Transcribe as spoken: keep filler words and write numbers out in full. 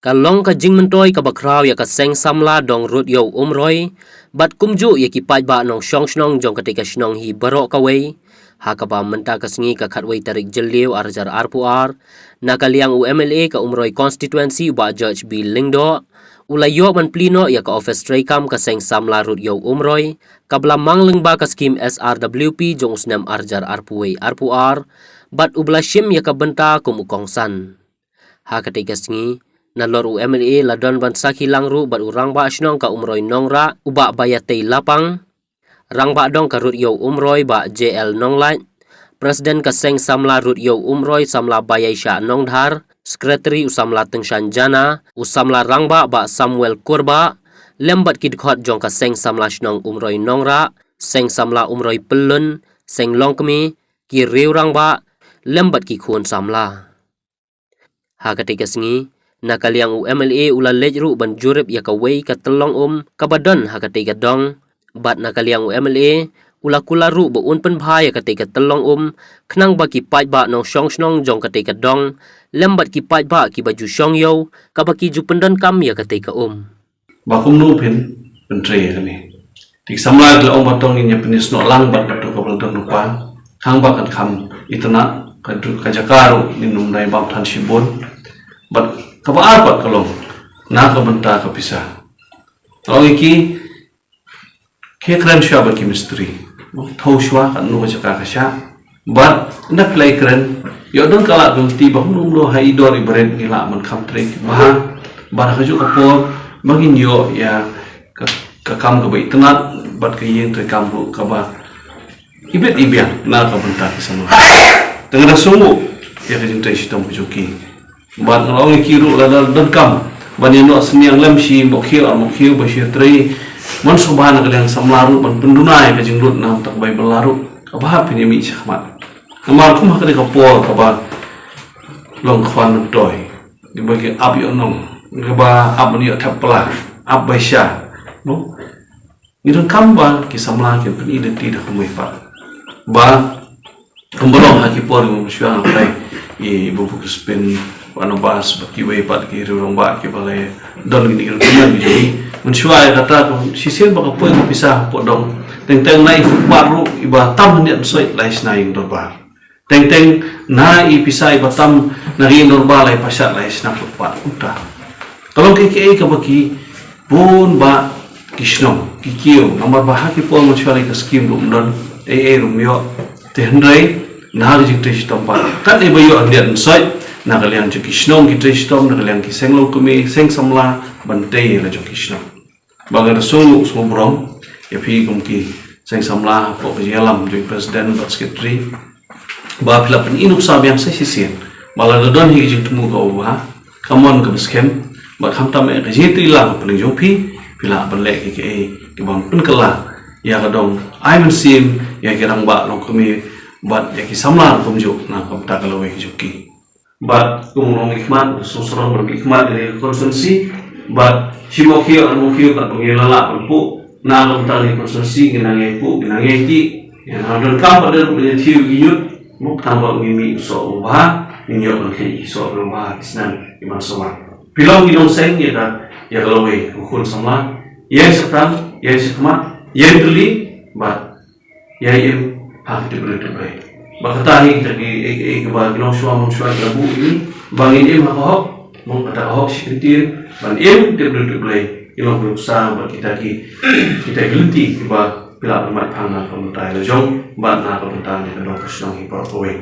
Ka long ka jingmyntoi kaba khraw ïa ka Seng Samla Dong Rud Ïew Umroi bad kumjuh ïa ki paidbah nongshong shnong jong katei ka shnong hi baroh kawei, ha kaba mynta ka sngi ka khatwei tarik Jylliew arhajar arphew ar, na ka liang u M L A ka Umroi Constituency u Bah George B Lyngdoh u la ïoh ban plie noh ïa ka ophis treikam ka Seng Samla Rud Ïew Umroi kaba la mang lyngba ka skhim S R W P jong u snem arhajar arphew wei arphew ar bad uba la shim ïa ka bynta kum u kongsan. Ha katei ka sngi, nalor u M L A la don ban sakhi lang ruh bad u Rangbah Shnong ka Umroi Nongrah u Bah Baiatei Lapang, Rangbah Dong ka Rud Ïew Umroi Bah J L Nonglait, President ka Seng Samla Rud Ïew Umroi Samla Baiaishah Nongdhar, Secretary u Samla Tyngshaiñ Jana, u Samla Rangbah Bah Samuel Kurbah, lem bad ki dkhot jong ka Seng Samla Shnong Umroi Nongrah, Seng Samla Umroi Pyllun, Seng Longkmie, ki riew rangbah, lem bad ki khun samla. Ha katei ka sngi, na ka liang u M L A u la leit ruh ban jurip ïa kawei ka tyllong um kaba don ha katei ka dong bad na ka liang u M L A u la kular ruh ba un pynbha ïa katei ka tyllong um khnang ba ki paidbah nongshong shnong jong katei ka dong lem bad ki paidbah kiba ju shong ïew kaba ki ju pyndonkam ïa katei ka um. Ba kumno phin pyntrei ïa kane. Te ki samla ki la ong ba to ngin ïa pynïasnoh lang bad kato kaba la don lypa, khnang ba kan kham itynnad, ka jaka ruh ngin ym dei bam than shibun. Bad kaba ar pat ka long na ka bynta ka pisa. Nga ong ïa ki, khie kren shuwa bad ki mistri, thew shuwa katno ka jaka ka shah. Bad ynda phi la ïakren, ïoh don ka lad ka lynti ba kumno kumno ha i dor i barit ngi lah ban kham trei bha. Bad ha kajuh ka por ba ngin ïoh ïa ka, ka kam kaba itynnad bad ka ïing treikam ruh kaba ibit ibiang na ka bynta ki samla. Te nga da sngewbha ïa ka jingtrei shitom ka jong ki. Bad nga la ong ïa ki ruh lada donkam ban ïa noh synñiang lem shi Mawkhiew ar Mawkhiew ba shu trei mon sngewbha na ka liang samla ruh ban pynduna ïa ka jinglut na ka bynta ka Baibl ruh, kaba hap phin ïa mih shakhmat. Namar kum ha kane ka por kaba long khwan myntoi, kaba ki ap ïoh nong, kaba ap ban ïoh thep pla, ap bai sha, no? Ngi donkam ba ki samla kin pyni lynti da kumwei pat. Ba kumba long ha ki por ngi shuwa ngi peit i Babu Crispin Barnabas bad kiwei pat ki riew rangbah kiba la don kine ki rukom ki jong ngi. Mynshuwa ïa kata ka shisien ba ka poi ka pisa hapoh dong, teng teng na i footpath ruh iba tam hynñiewphew soit lai shna ïing dorbar. Teng teng na i pisa iba tam na ïing dorbar lai pashat lai shna footpath kumta. Ka long kaei kaei kaba ki bun bah ki shnong ki kiew, namar ba ha ki por mynshuwa ka skhim ruh ym don, ei ei ruh ym ïoh. Te hynrei na ka jingtrei shitom pat, katne ba ïoh hynñiewphew soit na ka liang jong ki shnong ki trei shitom, na ka liang ki seng longkmie, seng samla, ban tei ïa la jong ki shnong. Ba nga da sngewbha sngewbha burom ïa phi kum ki seng samla hapoh ka jingïalam jong i president bad secretary, ba phi la pyni nuksa biang sa shisien ba lada don hi ka jingthmu kaba bha, ka mon kaba skhem, bad khamtam eh ka jingïatreilang hapdeng jong phi, phi lah ban leh kiei kiei ki ban pynkylla ïa ka dong, ai mynsiem ïa ki rangbah longkmie bad ïa ki samla kumjuh na ka bynta ka lawei ka jong ki. Bad kum u nongmihkhmat, u sngewsarong ban mihkhmat ïa ka constituency, bad shi Mawkhiew ar Mawkhiew katba ngi la lah ban puh na ka bynta ka constituency, ngi nang ïai puh, ngi nang ïai tih. Ïa, nang donkam pat de ruh ban ïathiew ki ñiut, mut tang ba ngin mih u soh uba bha, ngin ïoh ban kheiñ ki soh uba bha ki snem ki ban sumar. Phi long ki nongseng ïa ka, ïa ka lawei, ko khun samla, ïai shaphrang, ïai shakhmat, ïai tylli, bad ïai im ha ka tip briew tip Blei. Ba kata hi kita ki, eh, eh, kiba ki nongshuwa mongshuwa ki la buh ïa ngi ba ngin im ha ka hok, mong kata ka hok shi kyntien, ban im tip briew tip Blei. Ki long ki nuksa bad kita ki, kita ki lynti kiba phi lah ban mait phang na ka bynta ïa la jong bad na ka bynta ïa ka dong ka shnong hi baroh kawei.